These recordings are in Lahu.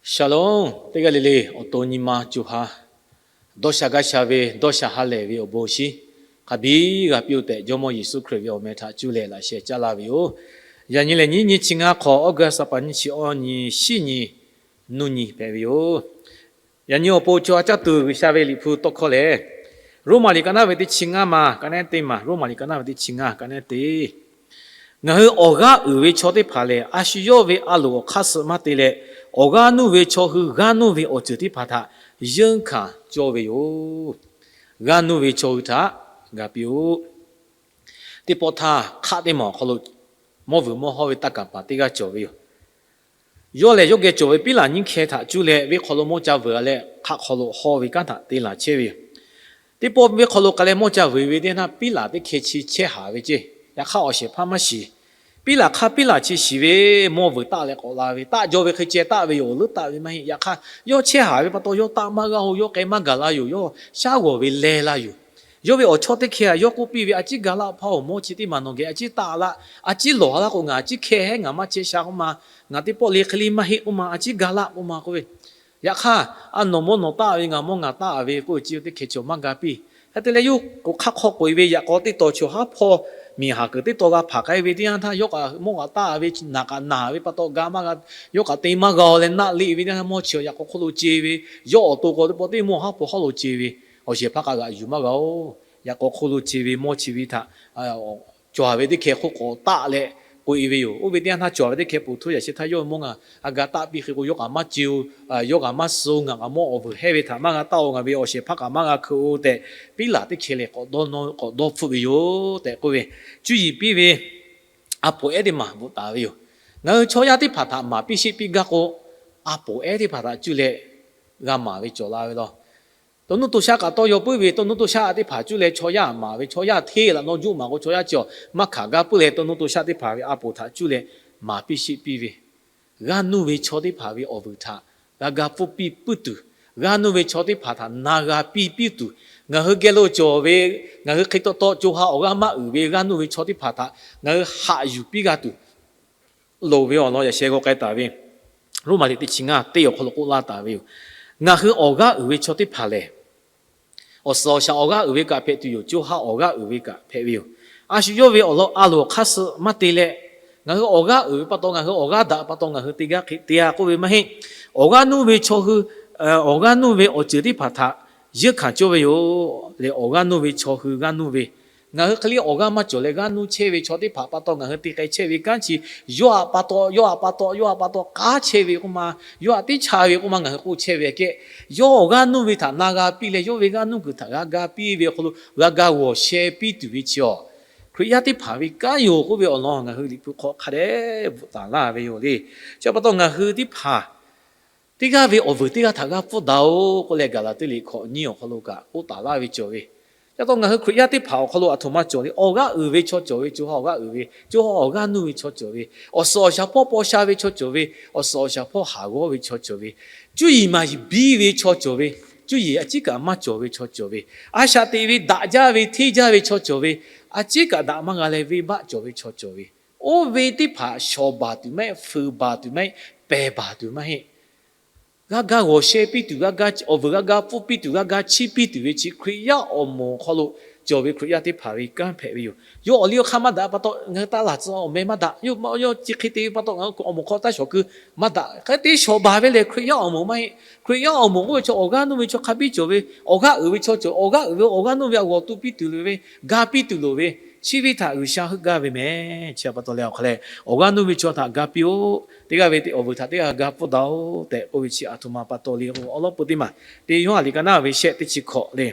Shalom, teˇ g'aˇ le le awˬ to nyi ma co ha dawˇ sha gaˇ sha ve, dawˇ sha ha lehˬ ve awˬ bon awˬ shinˉ hk'a biˇ g'a piˇ-oˆ tehꞈ, Jawˇmawˇ Yeˍsuˆ Hkriꞈ ve awˬ meh htaꞈ cuˇ leh laꞈ sheh caˇ laˇ ve yoˬ. Yaꞈ nyi lehˬ, nyiˇ nyi chi ngaˇ hk'awꞈ, August ha pa nyiˇ chi awˇ nyi, shiˉ nyi, nuˇ nyi hpehꞈ ve yoˬ. Yaꞈ nyi awˬ pon co ha caˇ tuˬ G'uiˬsha ve Liꞈ hpu tawˇ hkawˇ lehˬ, Roˉmaꞈ liꞈ ka naˉ ve teˇ chi ngaˇ ma ka nehˉ teˇ ma, Roˉmaꞈ liꞈ ka naˉ ve teˇ chi ngaˇ ka nehˉ teˇ. Ngaˬ hui awˬ g'aˇ uiˍ ve chaw teˇ hpaˍ lehˬ, a shu yawˇ ve a loˍ awˬ hk'aˇ suh maˇ te leh, awˬ g'aˇ nuˇ ve chaw hui g'aˇ nuˇ ve awˬ ceuˬ teˇ hpaˍ htaꞈ yeunˇ hkanˍ cawˇ ve yoˬ. G'aˇ nuˇ ve chaw hui htaꞈ ga piˇ-oˆ. Teˇ pawˆ htaˇ, hk'aˆ teˇ maˬ awˬ hk'aw lo mawˇ vuiˬ mawˇ hawˇ ve taˇ kaˍ paˍ teˇ g'aˇ cawˬ ve yoˬ. Yawˇ lehˬ, yawˇ geh cawˬ ve piˉlaꞈ nyiˇ hkeh htaꞈ cuˇ leh venˇ hk'aw lo mawˇ ca vuiˬ leh, hk'aˆ hk'aw lo hawˇ ve kanˉ htaꞈ te laˬ chehˇ ve yoˬ. Teˇ pawˆ venˇ hk'aw lo k'ai leh mawˇ ca vuiˬ ve teˇ yanˇ htaˇ, piˉlaꞈ teˇ hkeh chi chehˇ haˍ ve ceˇ. Yaꞈ hk'aˇ, awˬ shehˍ hpaˇ maˇ shiˍ. Piˉlaꞈ hk'aˇ piˉlaꞈ chi shiˍ ve, mawˇ vuiˬ taˆ leh k'awꞈ la ve, taˆ jaw ve hk'e ceh taˆ ve yoˬ, awˬ leuˉ taˆ ve maˇ heˆ. Yaꞈ hk'aˇ, yawˇ chehˇ haˍ ve pa taw, yawˇ taˆ maˇ g'aˇ-oˬ, yawˇ k'ai maˇ gaˬ la yoˬ, yawˇ shaˉ g'awˬ ve leh la yoˬ. Yawˇ ve awˬ chawˇ teˇ hkeh htaꞈ yawˇ k'oˆ piˇ ve, A ciˉ ga laˆ hpaˇ-oˬ, mawˇ chi teˇ maˬ nawˬ geh a ciˉ taˆ laˆ, a ciˉ lawˬ laˇ k'o, ngaˬ a ciˉ hkeh hehˉ ngaˬ maˇ chehˇ sha k'oˆ ma, ngaˬ teˇ pawˆ le hk'e le maˇ heˆ k'oˆ ma, a ciˉ ga laˆ k'oˆ ma k'oˆ ve. Yaꞈ hk'aˇ, a nawˬ mawˇ nawˬ taˆ ve, ngaˬ mawˇ ngaˬ taˆ ve k'oˆ ve chi teˇ hkeh cawˬ maˇ ga piˇ. Hk'e te leh, yawˇ k'o hk'aˆ hk'aw k'oꞈ-e ve, yaꞈ k'aw teˇ taw chaw haˉ hpawˇ miˬ haˍ kuiˬ teˇ taw g'a hpaˍ k'ai ve teˇ yanˇ htaˇ, yawˇ kaꞈ mawˇ kaꞈ taˆ ve, naˬ kaꞈ naˬ ve pa taw ga maˇ g'a, yawˇ kaꞈ te maˇ g'a-oˬ leh naˆ leˆ ve teˇ yanˇ, mawˇ chi yaꞈ k'aw hk'oˆ lo ce ve, yawˇ awˬ to k'aw teˇ pawˆ teˇ mawˇ haˉ hpawˇ hawˉ lo ce ve, awˬ shehˍ hpaˇ k'aꞈ g'aꞈ yuˬ maˇ g'a-oˬ. Yaꞈ k'aw hk'oˆ lo ce ve mawˇ chi ve htaꞈ cawˬ haˍ ve teˇ hkeh hk'oˆ k'awꞈ taˆ leh k'oꞈ-e ve yoˬ. Oˇ ve teˇ yanˇ htaˇ cawˬ haˍ ve teˇ hkeh poˬ htoˇ yaꞈ sheh htaˇ, yawˇ ve mawˇ ngaˬ a ga taˆ piˇ hk'e k'o, yawˇ kaꞈ maˇ ce-oˬ, yawˇ kaꞈ maˇ suh-oˬ, ngaˬ kaꞈ mawˇ awˬ vuiˬ hehˇ ve htaꞈ maˇ g'a taˆ-oˬ, ngaˬ ve awˬ shehˍ hpaˇ kaꞈ maˇ g'a hkeuꞈ-oˬ tehꞈ, piˉlaꞈ teˇ hkeh lehˬ k'awꞈ dawˇ hpfuhˆ ve yoˬ tehꞈ k'oˆ ve, cuˇ yiˍ piˇ ve a poˍ ehˉ teˇ maˬ bvuhꞈ taˍ ve yoˬ. Ngaˬ hui chaw yaˇ teˇ hpaˍ htaꞈ maˍ piˇ sheˆ piˇ gaˇ k'o, a poˍ ehˉ teˇ hpaˍ htaꞈ cuˇ leh g'a maˍ ve cawˬ la ve law. To nuˇ to shaˆ kaꞈ tawˇ yaw puiˉ ve, to nuˇ to shaˆ teˇ hpaˍ cuˇ leh chaw yaˇ maˍ ve, chaw yaˇ hteˇ laꞈ nawˇ juˆ maˍ k'o, chaw yaˇ chi awˬ maˇ hkanˍ gaˇ puiˉ leh, to nuˇ to shaˆ teˇ hpaˍ ve a poˍ htaꞈ cuˇ leh maˍ piˇ sheˆ piˇ ve, g'aˇ nuˇ ve chaw teˇ hpaˍ ve awˬ vuiˬ htaꞈ g'a ga pfuhˇ piˇ puiˉ tuˬ, g'aˇ nuˇ ve chaw teˇ hpaˍ htaꞈ na g'a piˇ piˇ tuˬ, ngaˬ hui geh lo cawˬ ve, ngaˬ hui hk'e taw taw co ha awˬ g'aˇ maˇ uiˍ ve g'aˇ nuˇ ve chaw teˇ hpaˍ htaꞈ ngaˬ hui haꞈ yuˬ piˇ g'a tuˬ loˍ ve awˬ lawn yaꞈ sheh g'aw k'ai taˍ ve, Roˉmaꞈ liꞈ teˇ chi ngaˇ teˇ awˬ hk'aw lo k'oˆ laˇ taˍ ve yoˬ. Ngaˬ hui awˬ g'aˇ uiˍ ve chaw teˇ hpaˍ lehˬ, awˬ suhˍ awˬ shaˍ awˬ g'aˇ uiˍ ve kaꞈ hpehꞈ tuˬ yoˬ. Co ha awˬ g'aˇ uiˍ ve kaꞈ hpehꞈ ve yoˬ. A shu yawˇ ve awˬ lawn a loˍ awˬ hk'aˇ suh maˇ te leh, ngaˬ hui awˬ g'aˇ uiˍ ve pa taw, ngaˬ hui awˬ g'aˇ daꞈ pa taw ngaˬ hui te gaˇ hk'e te-a k'oˆ ve maˇ heˆ. Awˬ g'aˇ nuˇ ve chaw hui, awˬ g'aˇ nuˇ ve awˬ ceuˬ teˇ hpaˍ htaꞈ yeunˇ hkanˍ cawˇ ve yoˬ. Leh awˬ g'aˇ nuˇ ve chaw hui g'aˇ nuˇ ve, ngaˬ hui hk'e le awˬ g'aˇ maˇ cawˬ leh g'aˇ nuˇ chehˇ ve chaw teˇ hpaˍ pa taw ngaˬ hui te k'ai chehˇ ve kanˉ chi, yawˇ htaꞈ pa taw, yawˇ htaꞈ pa taw, yawˇ htaꞈ pa taw k'aˉ chehˇ ve k'oˆ ma, yawˇ htaꞈ teˇ cha ve k'oˆ ma ngaˬ hui k'oˆ chehˇ ve aꞈ kehˉ, yawˇ awˬ g'aˇ nuˇ ve htaꞈ na g'a piˇ leh, yawˇ ve g'aˇ nuˇ kuiˬ htaꞈ g'a ga piˇ ve awˬ hk'aw lo g'a ga g'awˬ sheh piˇ tuˬ ve chi awˬ, Hkriꞈ yaˇ teˇ hpaˍ ve kanˉ yoˬ k'oˆ ve awˬ lawn ngaˬ hui Liꞈ hpu hk'aw hk'a dehꞈ bvuhꞈ taˍ laˇ ve yoˬ le. Chi pa taw ngaˬ hui teˇ hpaˍ teˇ g'aˇ ve awˬ vuiˬ teˇ g'aˇ htaꞈ g'a pfuhˇ daꞈ-oˬ k'oˆ leh, Gaˍlaˍtiˆ liꞈ hkawꞈ nyiˇ awˬ hk'aw lo kaꞈ k'oˆ taˍ laˇ ve cawˬ ve. Chi pa taw ngaˬ hui Hkriꞈ yaˇ teˇ hpaˍ awˬ hk'aw lo aˬ htoꞈ ma cawˬ le. Awˬ g'aˇ uiˍ ve chaw cawˬ ve, co ha awˬ g'aˇ uiˍ ve, co ha awˬ g'aˇ nuˇ ve chaw cawˬ ve, awˬ suhˍ awˬ shaˍ hpawˇ paw sha ve chaw cawˬ ve, awˬ suhˍ awˬ shaˍ hpawˇ haˍ g'awˇ ve chaw cawˬ ve, cuˇ yiˍ maˍ yiˍ biˇ ve chaw cawˬ ve, cuˇ yiˍ a ciˉ kaꞈ maˇ cawˬ ve chaw cawˬ ve, a shaꞈ teꞈ ve daꞈ jaˇ ve hteˇ jaˇ ve chaw cawˬ ve, a ciˉ kaꞈ daꞈ maˇ g'a leh venˇbaˆ cawˬ ve chaw cawˬ ve, oˇ ve teˇ hpaˍ shawˍ baˬ tuˬ maˇ heˆ, fuiˍ baˬ tuˬ maˇ heˆ, pehˬ baˬ tuˬ maˇ heˆ. G'a ga g'awˬ sheh piˇ tuˬ, awˬ vuiˬ g'a ga pfuhˇ piˇ tuˬ, g'a ga chiˇ piˇ tuˬ ve chi Hkriꞈ yaˇ awˬ moˍ awˬ hk'aw lo cawˬ ve Hkriꞈ yaˇ teˇ hpaˍ ve kanˉ hpehꞈ ve yoˬ. Yawˇ awˬ liˇ awˬ hk'aˇ maˇ daꞈ pa taw ngaˬ hui taˇ laˬ tcuh awˬ meh maˇ daꞈ. Yawˇ chi hk'e te ve pa taw ngaˬ hui awˬ moˍ hk'aw taˇ shawˍ keu maˇ daꞈ. Hk'e te shawˍ baˬ ve lehˬ, Hkriꞈ yaˇ awˬ moˍ maˇ heˆ. Hkriꞈ yaˇ awˬ moˍ k'oˆ ve chaw awˬ g'aˇ nuˇ ve chaw hk'a biˇ cawˬ ve, awˬ g'aˇ uiˍ ve chaw cawˬ, awˬ g'aˇ uiˍ ve awˬ g'aˇ nuˇ ve awˬ g'awˬ tu piˇ tuˬ loˍ ve, ga piˇ tuˬ loˍ ve, chi ve htaꞈ G'uiˬsha heuˆ gaˇ ve meh. Chi pa taw leh awˬ hk'a leh, awˬ g'aˇ nuˇ ve chaw htaꞈ ga piˇ-oˆ. Teˇ g'aˇ ve awˬ vuiˬ htaꞈ teˇ g'aˇ ga pfuhˇ daꞈ-oˬ tehꞈ k'oˆ ve chi aˬ htoꞈ ma pa taw le. Awˬ lawn peu teˇ maˬ, teˇ Yoˇhanˬ liꞈ ka naˉ ve shehˆ teˇ chi hkawꞈ le.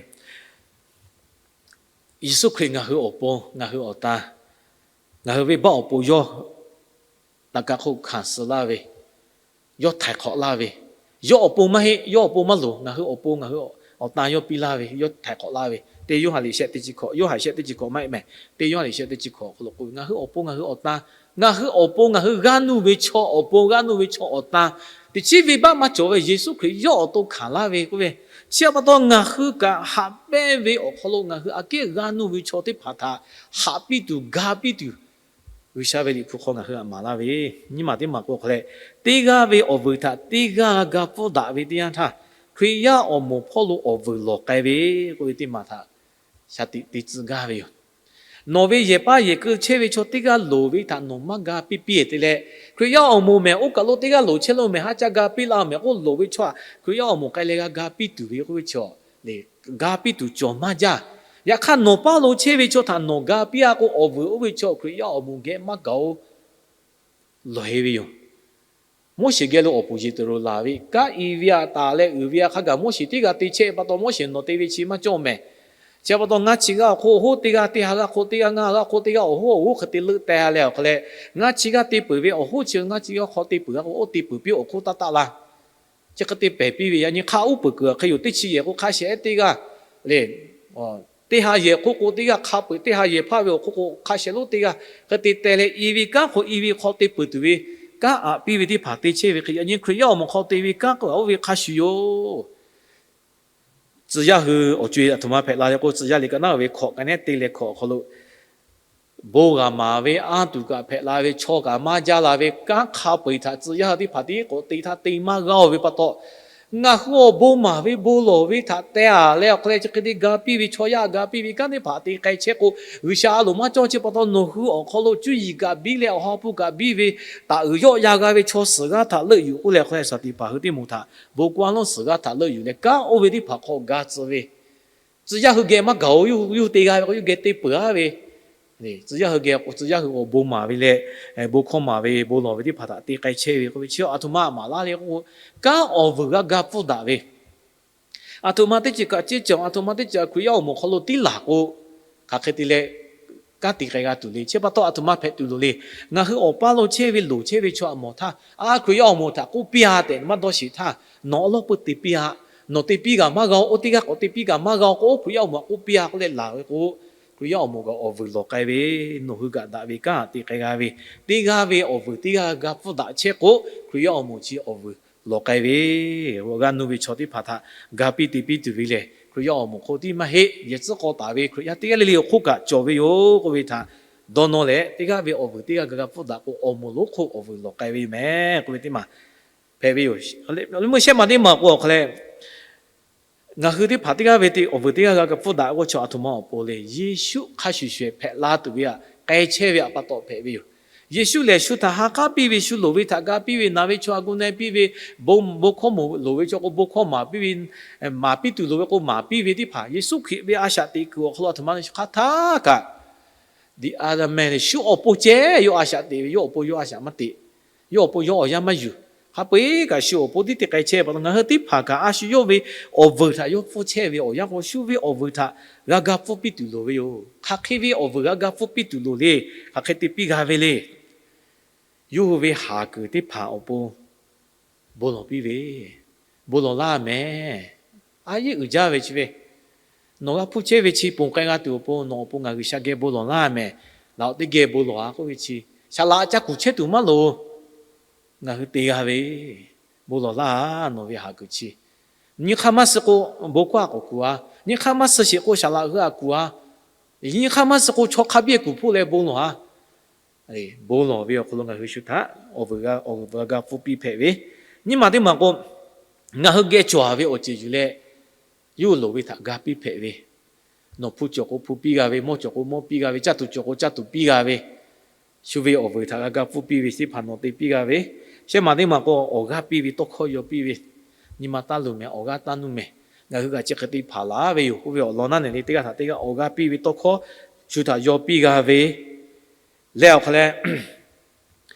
Yeˍsuˆ Hkriꞈ ngaˬ hui awˬ pon, ngaˬ hui awˬ ta, ngaˬ hui venˇbaˆ awˬ pon yawˇ taꞈ ka hk'oˆ hkanˍ suh laˇ ve, yawˇ htaiˍ hk'awꞈ laˇ ve, yawˇ awˬ pon maˇ heˆ, yawˇ awˬ pon maˇ loˍ, ngaˬ hui awˬ pon ngaˬ hui awˬ ta yawˇ piˇ laˇ ve, yawˇ htaiˍ hk'awꞈ laˇ ve. Teˇ Yoˇhanˬ liꞈ shehˆ teˇ chi hkawꞈ, Yoˇhanˬ shehˆ teˇ chi hkawꞈ maˇ heˆ meh, teˇ Yoˇhanˬ liꞈ shehˆ teˇ chi hkawꞈ awˬ hk'aw lo k'oˆ ve, ngaˬ hui awˬ pon ngaˬ hui awˬ ta, ngaˬ hui awˬ pon ngaˬ hui g'aˇ nuˇ ve chaw awˬ pon g'aˇ nuˇ ve chaw awˬ ta, teꞈ chiˉ venˇbaˆ maˇ cawˬ ve Yeˍsuˆ Hkriꞈ yawˇ awˬ to hkanˍ laˇ ve k'oˆ ve. Chi pa taw ngaˬ hui kaꞈ haꞈ pehnˇ ve awˬ hk'aw lo ngaˬ hui aꞈ kehˉ g'aˇ nuˇ ve chaw teˇ hpaˍ htaꞈ haꞈ piˇ tuˬ, ga piˇ tuˬ, G'uiˬsha ve Liꞈ hpu hk'aw ngaˬ hui htaꞈ maˍ laˇ ve, nyiˇ maˬ teˇ maˬ k'o hk'a leh, teˇ g'aˇ ve awˬ vuiˬ htaꞈ teˇ g'aˇ g'a pfuhˇ daꞈ ve teˇ yanˇ htaˇ, Hkriꞈ yaˇ awˬ moˍ hpawˇ lo awˬ vuiˬ lawˬ k'ai ve k'oˆ ve teˇ maˬ htaꞈ shaˍ tiꞈ te tcuh gaˇ ve yoˬ. Nawˬ ve yehˬ paˇ yehˬ keu chehˇ ve chaw teˇ g'aˇ loˍ ve htaꞈ nawˬ maˇ ga piˇ piˇ te leh, Hkriꞈ yaˇ awˬ moˍ mehˍ oˇ kaˬ lo teˇ g'aˇ loˍ chehˇ lo mehˍ, haˉ caˇ ga piˇ la mehˍ k'oˆ loˍ ve chaw htaꞈ Hkriꞈ yaˇ awˬ moˍ k'ai leh g'a ga piˇ tuˬ ve k'oˆ ve chaw, ga piˇ tuˬ cawˬ maˇ jaˇ. Yaꞈ hk'aˇ, nawˬ paˇ lo chehˇ ve chaw htaꞈ nawˬ ga piˇ a k'o, awˬ vuiˬ oˇ ve chaw Hkriꞈ yaˇ awˬ moˍ geh maˇ gaˬ oˬ lawˬ e ve yoˬ. Moˉseˍ geh lo awˬ puˍ Yeˍteˍroˍlaˍ ve kanˉ i ve aꞈ taˍ leh uiˍ ve aꞈ hk'a gaˬ Moˉseˍ teˇ g'aˇ te chehˇ ve pa taw, Moˉseˍ nawˬ te ve chi maˇ cawˇ mehˍ. Chi pa taw, ngaˇ chi g'aˇ awˬ hk'oˆ awˬ hoˉ teˇ g'aˇ, teˇ ha g'aˇ hk'oˆ teˇ g'aˇ, ngaˇ g'aˇ hk'oˆ teˇ g'aˇ awˬ hoˉ awˬ hoˉ hk'e te leuˆ teh leh awˬ hk'aw leh, ngaˇ chi g'aˇ te peuˬ ve awˬ hoˉ chi ngaˇ chi g'aˇ hk'aw te peuˬ g'a k'o, oˇ te peuˬ piˇ awˬ hk'oˆ taˇ taˆ la. Chi hk'e te pehˬ piˇ ve, yaꞈ nyi hk'a uˉ peunˍ kuiˬ hk'e yoˬ. Teˇ chi yehˬ k'o hk'a shehˍ teˇ g'aˇ le, teˇ ha yehˬ hk'oˆ k'o teˇ g'aˇ hk'a peu-eˬ, teˇ ha yehˬ hpaˇ ve awˬ hk'oˆ k'o hk'a shehˍ lonˉ teˇ g'aˇ hk'e te teh leh, i ve kanˉ hk'aw i ve hk'aw te peuˬ tuˬ ve kanˉ aꞈ piˇ ve teˇ hpaˍ te chehˇ ve hk'e, yaꞈ nyi Hkriꞈ yaˇ awˬ moˍ hk'aw te ve kanˉ k'o oˇ ve hk'a shuˍ yoˬ. Tcuh yaˇ hui awˬ co-e aˬ htoꞈ ma hpehꞈ la le k'o, Tcuh yaˇ liꞈ ka naˉ ve hkawꞈ ka nehˉ te leh hkawꞈ awˬ hk'aw lo bon g'a maˍ ve, anˇ tuˬ kaꞈ hpehꞈ la ve, chaw kaꞈ maˇ jaˇ la ve kanˉ hk'a peu-eˬ htaꞈ tcuh yaˇ hui teˇ hpaˍ tiˉ k'awꞈ te htaˇ te maˇ g'a-oˬ ve pa taw, ngaˬ hui awˬ bon maˍ ve bon lawˬ ve htaꞈ teh a leh awˬ hk'aw leh chi hk'e te ga piˇ ve, chaw yaˇ ga piˇ ve kanˉ teˇ hpaˍ te k'ai chehˇ k'o, G'uiˬsha a loˍ maˇ cawˇ. Chi pa taw nawˬ hui awˬ hk'aw lo cuˇ yiˍ kaꞈ biˇ leh awˬ ha hpu kaꞈ biˇ ve, taˍ uiˍ yawˆ ya g'a ve chaw suhˍ g'aˇ htaꞈ leuˆ yuˬ k'oˆ leh, hk'aw leh shaˍ tiꞈ paˍ hui teˇ moˍ htaꞈ bon kawˇ a lawˇ suhˍ g'aˇ htaꞈ leuˆ yuˬ leh kanˉ oˇ ve teˇ hpaˍ hk'aw ga tcuh ve, tcuh yaˇ hui geh maˇ gaˬ-oˬ, yawˇ hui te g'a ve k'o yawˇ geh te peuˬ a ve, tcuh yaˇ hui geh k'o tcuh yaˇ hui awˬ bon maˍ ve leh bon hkawˇ maˍ ve, bon lawˬ ve teˇ hpaˍ htaꞈ te k'ai chehˇ ve k'oˆ ve chi aˬ htoꞈ ma maˍ laˇ le k'o, kanˉ awˬ vuiˬ g'a ga pfuhˇ daꞈ ve, aˬ htoꞈ ma teˇ ceuˬ kaꞈ ceˇ cawˬ, aˬ htoꞈ ma teˇ ceuˬ Hkriꞈ yaˇ awˬ moˍ hk'aw lo tiˉ laˬ k'o, hk'aˬ hk'e te leh kanˉ te k'ai g'a tuˬ le. Chi pa taw aˬ htoꞈ ma hpehꞈ tuˬ loˍ le. Ngaˬ hui awˬ paˇ lo chehˇ ve loˍ chehˇ ve chaw aˬ mawˬ htaˇ, a, Hkriꞈ yaˇ awˬ moˍ htaꞈ k'oˆ piˇ a tehꞈ maˇ dawˇ sheˍ htaˇ, nawˬ awˬ lawˉ peuˇ te piˇ a, nawˬ te piˇ g'a maˇ g'a-oˬ, oˇ teˇ g'aˇ k'awꞈ te piˇ g'a maˇ g'a-oˬ k'o, oˇ Hkriꞈ yaˇ awˬ moˍ htaꞈ k'oˆ piˇ a k'oˆ leh laˬ ve k'o, Hkriꞈ yaˇ awˬ moˍ kaꞈ awˬ vuiˬ lawˬ k'ai ve, nawˬ hui kaꞈ daꞈ ve kanˉ te k'ai g'a ve, teˇ g'aˇ ve awˬ vuiˬ teˇ g'aˇ g'a pfuhˇ daꞈ chehˇ k'o, Hkriꞈ yaˇ awˬ moˍ chi awˬ vuiˬ lawˬ k'ai ve, awˬ g'aˇ nuˇ ve chaw teˇ hpaˍ htaꞈ ga piˇ te piˇ tuˬ ve lehˬ, Hkriꞈ yaˇ awˬ moˍ hk'oˆ tiˉ maˇ heˆ. Yehˬ tcuhˉ k'aw taˍ ve Hkriꞈ yaˇ teˇ g'aˇ le le awˬ hk'oˆ kaꞈ cawˬ ve yoˬ k'oˆ ve htaꞈ dawˇ nawˇ leh, teˇ g'aˇ ve awˬ vuiˬ teˇ g'aˇ g'a ga pfuhˇ daꞈ k'o, awˬ moˍ lonˉ hk'oˆ awˬ vuiˬ lawˬ k'ai ve yoˬ mehˍ k'oˆ ve teˇ maˬ hpehꞈ ve yoˬ. Meuˇ shehˆ maˬ teˇ maˬ k'o awˬ hk'aw leh, ngaˬ hui teˇ hpaˍ teˇ g'aˇ ve te awˬ vuiˬ teˇ g'aˇ g'a ga pfuhˇ daꞈ k'o, chaw aˬ htoꞈ ma awˬ pon le, Yeˍsuˆ hk'a shuˍ shuˍ hpehꞈ la tuˬ ve htaꞈ k'ai chehˇ ve pa taw hpehꞈ ve yoˬ. Yeˍsuˆ lehˬ shu htaꞈ ha k'aˉ piˇ ve, shu loˍ ve htaꞈ ga piˇ ve, naˬ ve chaw htaꞈ gu na-e piˇ ve, bon hkawˇ maˍ loˍ ve chaw k'o bon hkawˇ maˍ piˇ ve, maˍ piˇ tuˬ loˍ ve k'o maˍ piˇ ve teˇ hpaˍ, Yeˍsuˆ Hkriꞈ ve a shaꞈ teꞈ kuiˬ awˬ hk'aw lo aˬ htoꞈ ma hk'aˇ htaˇ kaꞈ, the other man, shu awˬ pon ceh yawˇ a shaꞈ teꞈ ve, yawˇ awˬ pon yawˇ a shaꞈ maˇ teꞈ. Yawˇ awˬ pon yawˇ awˬ yanˇ maˇ yuˬ. Hk'a peu-eˬ kaꞈ shu awˬ pon tiˉ te k'ai chehˇ pa taw, ngaˬ hui teˇ hpaˍ kaꞈ a shu yawˇ ve awˬ vuiˬ htaꞈ yawˇ pfuhˇ chehˇ ve awˬ yanˇ k'o, shu ve awˬ vuiˬ htaꞈ g'a ga pfuhˇ piˇ tuˬ loˍ ve yoˬ. Hk'aˬ hk'e ve awˬ vuiˬ g'a ga pfuhˇ piˇ tuˬ loˍ le. Hk'aˬ hk'e te piˇ g'a ve le. Yawˇ hui ve haˍ kuiˬ teˇ hpaˍ awˬ pon bon lawˬ piˇ ve, bon lawˬ laˇ mehˍ. A yehˉ uiˍ jaˇ ve chi ve, nawˬ g'a hpuˇ chehˇ ve chi ponˬ k'ai g'a tuˬ awˬ pon, nawˬ awˬ pon ngaˬ G'uiˬsha geh bon lawˬ laˇ mehˍ. Laˬ-oꞈ teˇ geh bon lawˬ a k'oˆ ve chi, saˍ laꞈ ca kuˬ chehˇ tuˬ maˇ loˍ. Ngaˬ hui te g'a ve, bon lawˬ laˇ nawˬ ve haˍ kuiˬ chi. Nyi hk'aˇ maˇ suh k'o, bon hkawˇ a k'awꞈ kuˬ a. Nyi hk'aˇ maˇ suh sheˍ k'o, saˍ laꞈ hui a kuˬ a. Nyi hk'aˇ maˇ suh k'o, chaw hk'a biˇ kuˬ hpoˆ leh bon lawˬ a. Bon lawˬ ve awˬ hk'aw lo ngaˬ hui shu htaꞈ awˬ vuiˬ g'a, awˬ vuiˬ g'a ga pfuhˇ piˇ hpehꞈ ve. Nyiˇ maˬ teˇ maˬ k'o, ngaˬ hui geh cawˬ ve awˬ ceuˬ yuˬ leh, yawˇ hui loˍ ve htaꞈ ga piˇ hpehꞈ ve. Nawˬ hpu cawˬ k'o hpu piˇ g'a ve, mawˇ cawˬ k'o mawˇ piˇ g'a ve, caˇ tuˬ cawˬ k'o caˇ tuˬ piˇ g'a ve, shu ve awˬ vuiˬ htaꞈ g'a ga pfuhˇ piˇ ve, teˇ hpaˍ nawˬ te piˇ g'a ve. Shehˆ maˬ teˇ maˬ k'o, awˬ g'aˇ piˇ ve tawˇ hkawˇ yaw piˇ ve, nyi ma taˇ luˬ mehˍ, awˬ g'aˇ taˇ nuˇ mehˍ. Ngaˬ hui kaꞈ chi hk'e te hpanˍ laˬ ve yoˬ k'oˆ ve awˬ lawn naˉ nehˬ le, teˇ g'aˇ htaꞈ teˇ g'aˇ awˬ g'aˇ piˇ ve tawˇ hkawˇ shu htaꞈ yaw piˇ g'a ve, leh awˬ hk'aw leh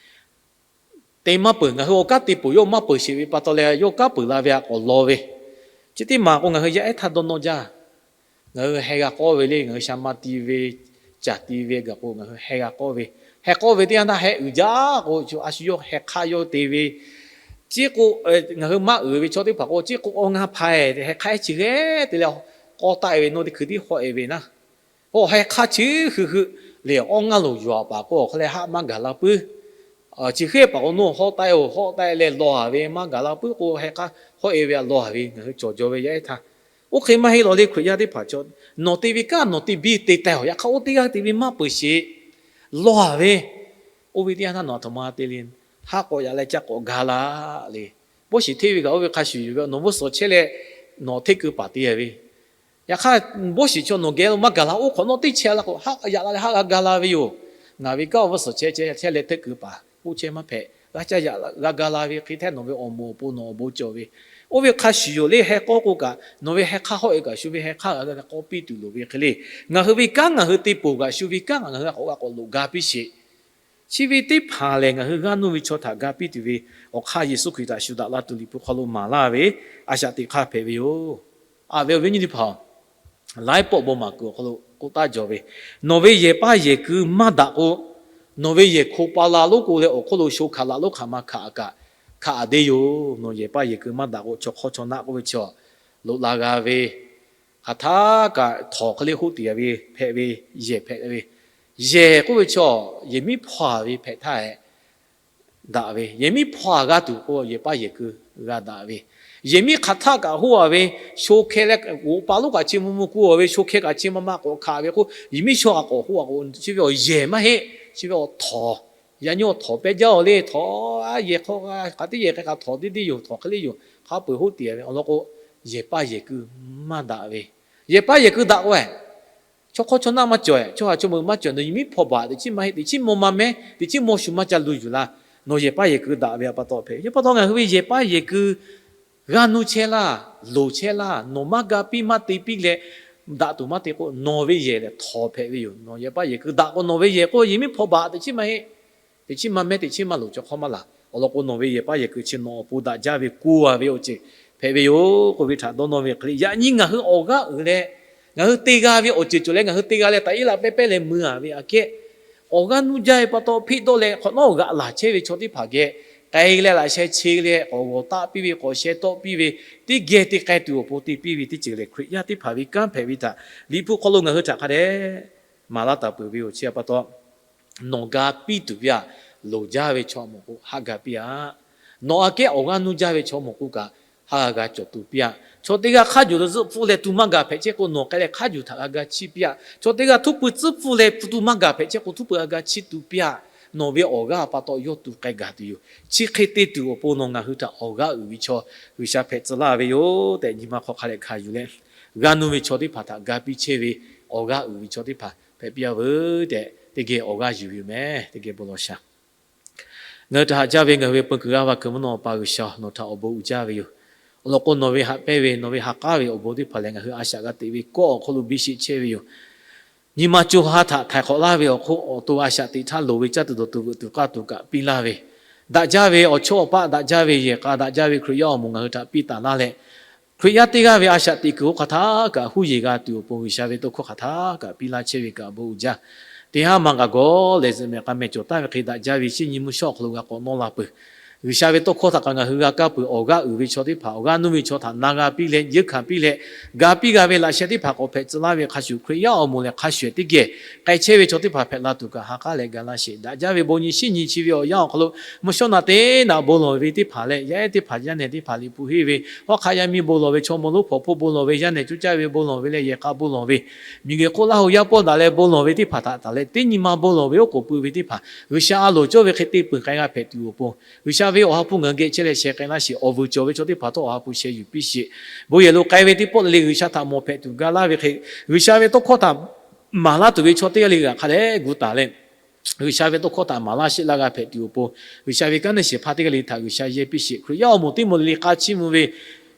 te maˇ peuˬ, ngaˬ hui awˬ kanˉ te peuˬ yawˇ maˇ peuˬ sheˍ ve pa taw leh, yawˇ kanˉ peuˬ la ve htaꞈ k'awꞈ law ve. Chi teˇ maˬ k'o, ngaˬ hui yaˇ ehˉ htaˇ dawˇ nawˇ jaˇ. Ngaˬ hui heh g'a k'awˇ ve le, ngaˬ hui sha ma ti ve, caˬ ti ve gaˬ k'o ngaˬ hui heh g'a k'awˇ ve. Heh k'awˇ ve teˇ yanˇ htaˇ heh uiˍ jaˇ k'o, a shu yawˇ heh hk'aˇ yawˇ te ve, ciˉ k'o, ngaˬ hui maˇ uiˍ ve chaw teˇ hpaˍ k'o, ciˉ k'o awˇ ngaˇ hpaˇ heh hk'aˇ ehˉ chi g'ehˇ te leh k'awˇ taˆ e ve, nawˬ teˇ hkui tiˉ hawˆ e ve naˉ. K'o heh hk'aˇ chi hui hui le, awˇ ngaˇ loˬ yuˬ a paˍ k'o, awˬ hk'aw leh haˆ maˇ gaˬ la puiˉ. Chi hk'e paˍ k'o, nawˬ hawˆ taˆ e-oˬ, hawˆ taˆ e leh lawˬ a ve maˇ gaˬ la puiˉ k'o, heh hk'aˇ hawˆ e ve a lawˬ a ve ngaˬ hui cawˬ jaw ve yaˇ ehˉ htaˇ. Oˇ hk'e maˇ heˆ lawˬ le, Hkriꞈ yaˇ teˇ hpaˍ chaw, nawˬ te ve kanˉ nawˬ te biˇ te teh awˬ, yaꞈ hk'aˇ oˇ teˇ g'aˇ te ve maˇ peuˬ sheˍ. Lawˬ a ve Oˇ ve teˇ yanˇ htaˇ nawˬ aˬ htoꞈ ma te le, haˆ k'awꞈ yaꞈ leh ca k'awꞈ ga la le. Bawˇ shiˍ hteˇ ve kaꞈ oˇ ve hk'a shuˍ yoˬ ve, nawˬ bvuhˇ suhˍ chehˇ leh nawˬ hteˇ keu paˍ te ve. Yaꞈ hk'aˇ, bawˇ shiˍ chaw nawˬ geh lo maˇ gaˬ la, oˇ hk'awꞈ nawˉ teˇ chehˇ la k'o, haˆ yaꞈ la leh haˆ g'a ga la ve yoˬ. Ngaˬ ve kanˉ awˬ bvuhˇ suhˍ chehˇ chehˇ leh hteˇ keu paˍ k'oˆ chehˇ maˇ hpehꞈ. G'a ca yaꞈ g'a ga la ve hk'e htaˇ, nawˬ ve awˬ moˍ awˬ pon nawˬ awˬ bon cawˬ ve, oˇ ve hk'a shuˍ yoˬ le. Heh k'awˇ k'o kaꞈ, nawˬ ve heh hk'aˇ hawˆ e kaꞈ shu ve heh hk'aˇ g'a k'awˇ piˇ tuˬ loˍ ve hk'e le. Ngaˬ hui ve kanˉ ngaˬ hui te ponˬ kaꞈ, shu ve kanˉ ngaˬ hui k'awꞈ g'a k'awꞈ loꞈ ga piˇ sheˍ. Chi ve teˇ hpaˍ lehˬ, ngaˬ hui g'aˇ nuˇ ve chaw htaꞈ ga piˇ tuˬ ve awˬ hk'aˇ, Yeˍsuˆ Hkriꞈ htaꞈ shu daꞈ la tuˬ Liꞈ hpu hk'aw lo maˍ laˇ ve a shaꞈ teꞈ hk'aˇ hpehꞈ ve yoˬ. A ve awˬ viˉ awˬ nyi teˇ hpaˍ-oˬ, laiˉ pawˆ bon maˍ kuiˬ awˬ hk'aw lo k'oˆ taˉ jaw ve, nawˬ ve yehˬ paˇ yehˬ ku maˇ daꞈ k'o, nawˬ ve yehˬ hko pa la lonˉ k'o leh awˬ hk'oˆ lo sho hkanˍ laꞈ lonˉ hk'aˬ ma hkanˍ kaꞈ, hkanˍ a deˇ yoˬ. Nawˬ yehˬ paˇ yehˬ ku maˇ daꞈ k'o, chaw hk'awˇ chaw naˆ k'oˆ ve chaw loꞈ la g'a ve, hk'aˬ htaˇ kaꞈ htawnˍ hk'e le hoˆ tiꞈ a ve hpehꞈ ve, yehˬ hpehꞈ ve, yehˬ k'oˆ ve chaw yehˬ miˉ hpaw a ve hpehꞈ htaˇ daꞈ ve, yehˬ miˉ hpaw a g'a tuˬ k'o, yehˬ paˇ yehˬ ku g'a daꞈ ve, yehˬ miˉ hk'aˬ htaˇ kaꞈ hoˆ a ve, sho hkeh leh g'oꞈ pa lonˉ kaꞈ chi mvuh mvuh ku a ve, sho hkeh kaꞈ chi ma ma k'awꞈ hkanˍ ve k'o, yehˬ miˉ shaw a k'awꞈ hoˆ a k'o, chi ve awˬ yehˬ maˇ heˆ. Chi ve awˬ htawnˍ, yaꞈ nyi awˬ htawnˍ pehˇ jaˇ-oˬ le. Htawnˍ a yehˬ hk'aw k'aˬ teˇ yehˬ hk'e k'aꞈ htawnˍ teˇ deˇ yoˬ. Htawnˍ hk'e le yoˬ. Hk'a peu-eˬ hoˆ tiꞈ ve awˬ lawn k'o, yehˬ paˇ yehˬ ku maˇ daꞈ ve, yehˬ paˇ yehˬ ku daꞈ k'o, chaw hk'awˇ chaw naˆ maˇ cawˬ, chaw ha chaw meuꞈ maˇ cawˬ, nawˬ yehˬ miˉ hpaw baˬ teꞈ chiˉ maˇ heˆ, teꞈ chiˉ maw ma mehˉ, teꞈ chiˉ maw shu maˇ ca lu yuˬ laˇ. Nawˬ yehˬ paˇ yehˬ ku daꞈ ve a pa taw hpehꞈ. Yaꞈ pa taw ngaˬ hui ve yehˬ paˇ yehˬ ku g'aˇ nuˇ chehˇ laˇ, loˍ chehˇ laˇ. Nawˬ maˇ ga piˇ maˇ te piˇ leh daꞈ tuˬ maˇ te k'o, nawˬ ve yehˬ lehˬ htawnˍ hpehꞈ ve yoˬ. Nawˬ yehˬ paˇ yehˬ ku daꞈ k'o, nawˬ ve yehˬ k'o yehˬ miˉ hpaw baˬ teꞈ chiˉ maˇ heˆ, teꞈ chiˉ maˇ mehˉ, teꞈ chiˉ maˇ loˍ, chaw hk'awˇ maˇ laˬ. Awˬ lawn k'o, nawˬ ve yehˬ paˇ yehˬ ku chi nawˬ awˬ pon daꞈ jaˇ ve, ku a ve awˬ ceuˬ hpehꞈ ve yoˬ k'oˆ ve htaꞈ dawˇ nawˇ ve hk'e le. Yaꞈ nyi ngaˬ hui awˬ g'aˇ uiˍ leh ngaˬ hui te g'a ve awˬ ceuˬ cawˬ leh ngaˬ hui te g'a leh taꞈ iˉ laꞈ pehˇ pehˇ leh mui a ve aꞈ kehˉ, awˬ g'aˇ nuˇ jaˇ ve pa taw hpeˆ dawˇ leh hk'awꞈ nawˉ g'aꞈ laˬ chehˇ ve chaw teˇ hpaˍ geh k'ai leh laꞈ sheh che leh k'awꞈ g'awˬ taˆ piˇ ve, k'awꞈ sheh tawˆ piˇ ve, teˇ geh te k'ai tuˬ awˬ pon te piˇ ve teˇ ceuˬ lehˬ, Hkriꞈ yaˇ teˇ hpaˍ ve kanˉ hpehꞈ ve htaꞈ Liꞈ hpu hk'aw lo ngaˬ hui htaꞈ hk'a dehꞈ maˍ laˇ taˍ peuˬ ve yoˬ. Chi a pa taw nawˬ ga piˇ tuˬ ve aꞈ, loˍ jaˇ ve chaw mawˬ k'o haˆ ga piˇ-aꞈ. Nawˬ aꞈ kehˉ awˬ g'aˇ nuˇ jaˇ ve chaw mawˬ k'o kaꞈ, haˆ g'a ga cawˬ tuˬ piˇ-aꞈ. Chaw teˇ g'aˇ hk'aˇ juˬ lo zuhˆ pfuhˇ leh tu maˇ gaˬ hpehꞈ chehˇ k'o, nawˬ k'ai leh hk'aˇ juˬ htaꞈ g'a ga chiˇ piˇ-aꞈ. Chaw teˇ g'aˇ htuˉ pui tcuhˉ pfuhˇ leh tu maˇ gaˬ hpehꞈ chehˇ k'o, htuˉ pui g'a ga chiˇ tu piˇ-aꞈ. Nawˬ ve awˬ g'aˇ pa taw yawˇ tu k'ai gaˬ tuˬ yoˬ. Chi hk'e te tuˬ awˬ pon nawˬ ngaˬ hui htaꞈ awˬ g'aˇ uiˍ ve chaw G'uiˬsha hpehꞈ tcuh laˇ ve yoˬ tehꞈ, nyi ma hk'aw hk'a dehꞈ hkanˍ yuˬ leh, g'aˇ nuˇ ve chaw teˇ hpaˍ htaꞈ ga piˇ chehˇ ve, awˬ g'aˇ uiˍ ve chaw teˇ hpaˍ hpehꞈ piˇ-a veuˬ tehꞈ, teˇ geh awˬ g'aˇ yuˬ ve yoˬ meh. Teˇ geh bon lawˬ shaˍ. Ngaˬ hui htaꞈ haꞈ jaˇ ve ngaˬ hui ve peu kuiˬ g'aˇ va kuiˬ mvuhˇ naw Awˬ pa G'uiˬsha, nawˬ htaꞈ awˬ bon uiˍ jaˇ ve yoˬ. Awˬ lawn k'o, nawˬ ve haꞈ pehnˇ ve, nawˬ ve ha k'aˉ ve awˬ bon teˇ hpaˍ lehˬ, ngaˬ hui a shaꞈ g'a teꞈ ve kawˆ awˬ hk'aw lo biˇ sheˆ chehˇ ve yoˬ. Nyi ma co ha htaꞈ htaiˍ hk'awꞈ laˇ ve awˬ hk'oˆ, awˬ to a shaꞈ teꞈ htaˇ loˍ ve caˇ tuˬ dawˬ tuˬ veuꞈ tuˬ k'aˇ tuˬ kaꞈ piˇ laˇ ve, daꞈ jaˇ ve awˬ chawˇ awˬ paˆ, daꞈ jaˇ ve yehˬ k'a, daꞈ jaˇ ve Hkriꞈ yaˇ awˬ moˍ ngaˬ hui htaꞈ piˇ taˍ laˇ leh, Hkriꞈ yaˇ teˇ g'aˇ ve a shaꞈ teꞈ kuiˬ oˇ hk'aˬ htaˇ kaꞈ huˉ yeˬ g'a tuˬ awˬ pon G'uiˬsha ve tawˇ hkawˇ hk'aˬ htaˇ kaꞈ piˇ laˇ chehˇ ve kaꞈ bon uiˍ jaˇ. Teˇ haˉ ma kaꞈ gawˬ leh zuhꞈ mehˍ k'a mehˍ cawˬ taˍ ve hk'e, daꞈ jaˇ ve shinˉ nyi mvuhˇ shawˉ awˬ hk'aw lo g'a k'awꞈ nawˇ la peuˬ. G'uiˬsha ve tawˇ hkawˇ htaꞈ kaꞈ ngaˬ hui g'a kaˇ peuˬ. Awˬ g'aˇ uiˍ ve chaw teˇ hpaˍ, awˬ g'aˇ nuˇ ve chaw htaꞈ na g'a piˇ leh, yeunˇ hkanˍ piˇ leh, ga piˇ g'a ve laꞈ sheh teˇ hpaˍ k'awꞈ hpehꞈ tcuh laˇ ve hk'a shuˍ, Hkriꞈ yaˇ awˬ moˍ lehˬ hk'a shuˍ teˇ geh k'ai chehˇ ve chaw teˇ hpaˍ hpehꞈ la tuˬ kaꞈ ha k'aˉ leh ga laˇ sheˍ. Daꞈ jaˇ ve bon nyi shinˉ nyi chi ve awˬ yanˇ awˬ hk'aw lo, mvuhˇ shawˉ naꞈ teˇ naꞈ bon lawˬ ve teˇ hpaˍ leh, yaˇ ehˉ teˇ hpaˍ, yaˇ nehˬ teˇ hpaˍ, Liꞈ hpu henˇ ve hawˉ hk'aˆ yaˇ miˇ bon lawˬ ve, chaw mawˇ lonˉ hpawnˬ hpon bon lawˬ ve, yaˇ nehˬ coˇ caˇ ve bon lawˬ ve leh, yehˬ k'a bon lawˬ ve, miˬguiˬ hk'oˆ Laˇ hu yaˇ pawˆ daꞈ leh bon lawˬ ve teˇ hpaˍ htaꞈ taˍ leh, teˇ nyi ma bon lawˬ ve oˉ k'oˍ pui ve teˇ hpaˍ G'uiˬsha a loˍ cawˇ ve hk'e te peuˬ k'ai g'a hpehꞈ tuˬ awˬ pon, G'uiˬsha ve awˬ ha hpu ngaˬ hui geh chehˇ leh sheh k'ai laˇ sheˍ. Awˬ vuiˬ cawˬ ve chaw teˇ hpaˍ htawˇ awˬ ha hpu sheh yuˬ piˇ sheˍ. Bon yehˬ lo k'ai ve teˇ pawˆ le le G'uiˬsha htaꞈ mawˬ hpehꞈ tuˬ ga laˇ ve hk'e, G'uiˬsha ve tawˇ hkawˇ htaꞈ maˍ laˇ tuˬ ve chaw teˇ g'aˇ le g'aꞈ hk'a dehꞈ gu taˍ leh, G'uiˬsha ve tawˇ hkawˇ htaꞈ maˍ laˇ sheˆ laˇ g'a hpehꞈ tuˬ awˬ pon, G'uiˬsha ve kanˉ neˇ shehˍ hpaˇ teˇ g'aˇ le htaꞈ G'uiˬsha yehˇ piˇ sheˍ. Hkriꞈ yaˇ awˬ moˍ teˇ moˍ le le k'a chiˇ mvuh ve,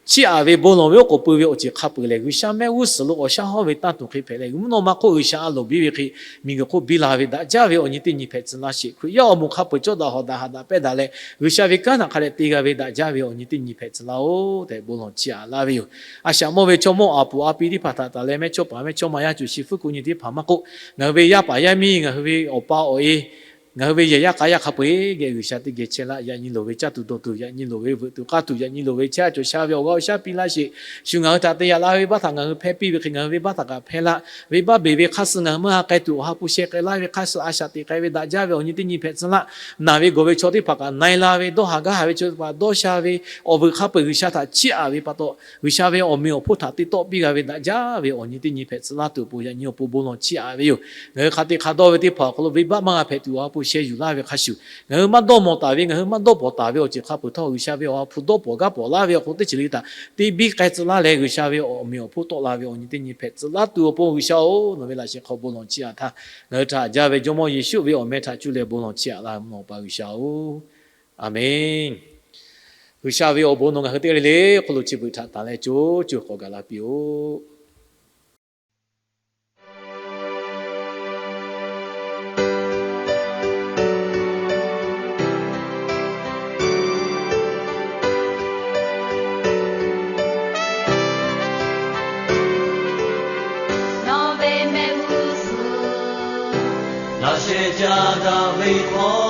chiˇ aꞈ ve bon lawˬ ve oˉ k'oˍ pui ve awˬ ceuˬ hk'a peu-eˬ lehˬ, G'uiˬsha mehˆ g'uˇ suhˍ lo awˬ shaˉ hawˉ ve tanˇ tuˬ hk'e hpehꞈ leh, mvuhˇ naw ma hk'oˆ G'uiˬsha a loˍ biˇ ve hk'e, miˬguiˬ hk'oˆ biˇ la ve daꞈ jaˇ ve awˬ nyi teˇ nyi hpehꞈ tcuh laˇ sheˍ. Hkriꞈ yaˇ awˬ moˍ hk'a peu-eˬ cawˇ daꞈ hawˍ daꞈ haꞈ daꞈ pehˇ daꞈ leh, G'uiˬsha ve kanˉ htaꞈ hk'a dehꞈ te g'a ve daꞈ jaˇ ve awˬ nyi teˇ nyi hpehꞈ tcuh laˇ-oˆ tehꞈ bon lawˬ chiˇ aꞈ laˇ ve yoˬ. A shaꞈ mawˇ ve chaw mawˇ aˬ puˍ a pi teˇ hpaˍ htaꞈ taˍ leh, mehˇchawˇpaˍ mehˇchawˇma yaˇ cuˬ shi fuˉ ku nyi teˇ hpaˍ maˇ k'oˆ, ngaˬ hui ve yaˇ paˍ yaˇ miˇ, ngaˬ hui ve awˬ pa awˬ e, ngaˬ hui ve yehˬ yaˇ k'a yaˇ hk'a peu-eˬ geh G'uiˬsha teˇ geh chehˇ laˇ. Yaꞈ nyi loˍ ve caˇ tuˬ dawˬ tuˬ, yaꞈ nyi loˍ ve veuꞈ tuˬ k'aˇ tuˬ, yaꞈ nyi loˍ ve chehˇ a cawˬ sha ve awˬ g'aˇ awˬ shaˉ piˇ laˇ sheˍ. Shu ngaˬ hui htaꞈ te yaꞈ la ve venˇbaˆ htaꞈ ngaˬ hui hpehˇ piˇ ve hk'e, ngaˬ hui venˇbaˆ htaꞈ kaꞈ hpehˇ laˇ. Venˇbaˆ beˬ ve hk'aˇ suh ngaˬ hui maˇ g'a k'ai tuˬ, awˬ ha hpu sheh k'ai laˇ ve hk'aˇ suh a shaꞈ teꞈ k'ai ve daꞈ jaˇ ve awˬ nyi teˇ nyi hpehꞈ tcuh laˇ. Naˬ ve gawˬ ve chaw teˇ hpaˍ kaꞈ na e la ve, dawˇ haˍ gaˇ haˍ ve chaw teˇ hpaˍ dawˇ sha ve, awˬ vuiˬ hk'a peu-eˬ G'uiˬsha htaꞈ chiˇ aꞈ ve pa taw, G'uiˬsha ve awˬ meꞈ awˬ hponˇ htaꞈ te tawˆ piˇ g'a ve daꞈ jaˇ ve awˬ nyi teˇ nyi hpehꞈ tcuh laˇ tuˬ awˬ pon, yaꞈ nyi awˬ pon bon lawˬ chiˇ aꞈ ve yoˬ. Ngaˬ hui hk'a te hk'a dawˇ ve teˇ hpaˍ awˬ hk'aw lo venˇbaˆ maˇ g'a hpehꞈ tuˬ, awˬ ha hpu sheh yuˬ laˇ ve hk'a shuˍ, ngaˬ hui maˇ dawˇ mawˬ taˍ ve, ngaˬ hui maˇ dawˇ pawˍ taˍ ve awˬ ceuˬ hk'a peuˬ htawˇ, G'uiˬsha ve awˬ ha hpu dawˇ pawˍ gaˇ pawˍ laˇ ve awˬ hk'aw lo teˇ ceuˬ le htaꞈ te biˇ k'ai tcuh laˇ leh, G'uiˬsha ve awˬ meꞈ awˬ hponˇ tawˆ la ve awˬ nyi teˇ nyi hpehꞈ tcuh laˇ tuˬ awˬ pon G'uiˬsha-oˬ, nawˬ ve laꞈ sheh hk'aw bon lawˬ chiˇ aꞈ htaˇ, ngaˬ hui htaꞈ jaˇ ve Jawˇmawˇ Yeˍsuˆ ve awˬ meh htaꞈ cuˇ leh bon lawˬ chiˇ aꞈ laˇ mvuhˇ naw pa G'uiˬsha-oˬ, Aˍmenˇ. G'uiˬsha ve awˬ bon nawˬ ngaˬ hui teˇ g'aˇ le le hk'aw lo chi beuꞈ htaꞈ tanˬ leh co co k'awꞈ gaˬ la piˇ-oˆ. Nawˬ ve mehˆ g'uˇ suhˍ laꞈ sheh caˇ daꞈ ve hk'aw